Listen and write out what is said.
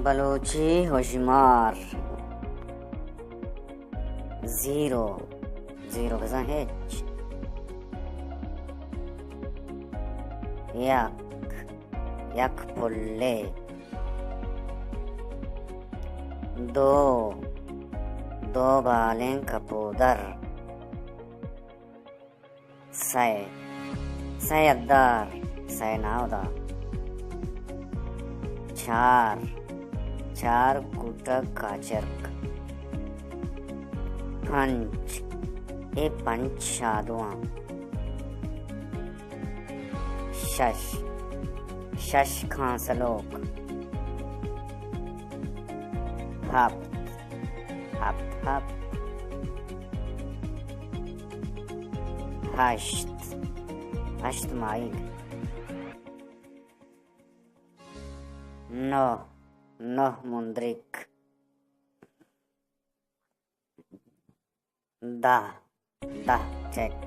بلوچی ہژمار، zero, zero بزاں ہچ۔ یک، یک پلے۔ دو، دو بالیں کپودر۔ سئے، سئے ادار، سئے ناودا۔ چار، چار کوٹگ کاچرک۔ پنچ، اے پنچ شادواں۔ شش، شش کھانسلوک۔ Hapta, Hapta, Hapta. ہشت، ہشت ماہیگ۔ نہ، نہ مندریک۔ دہ، دہ چک۔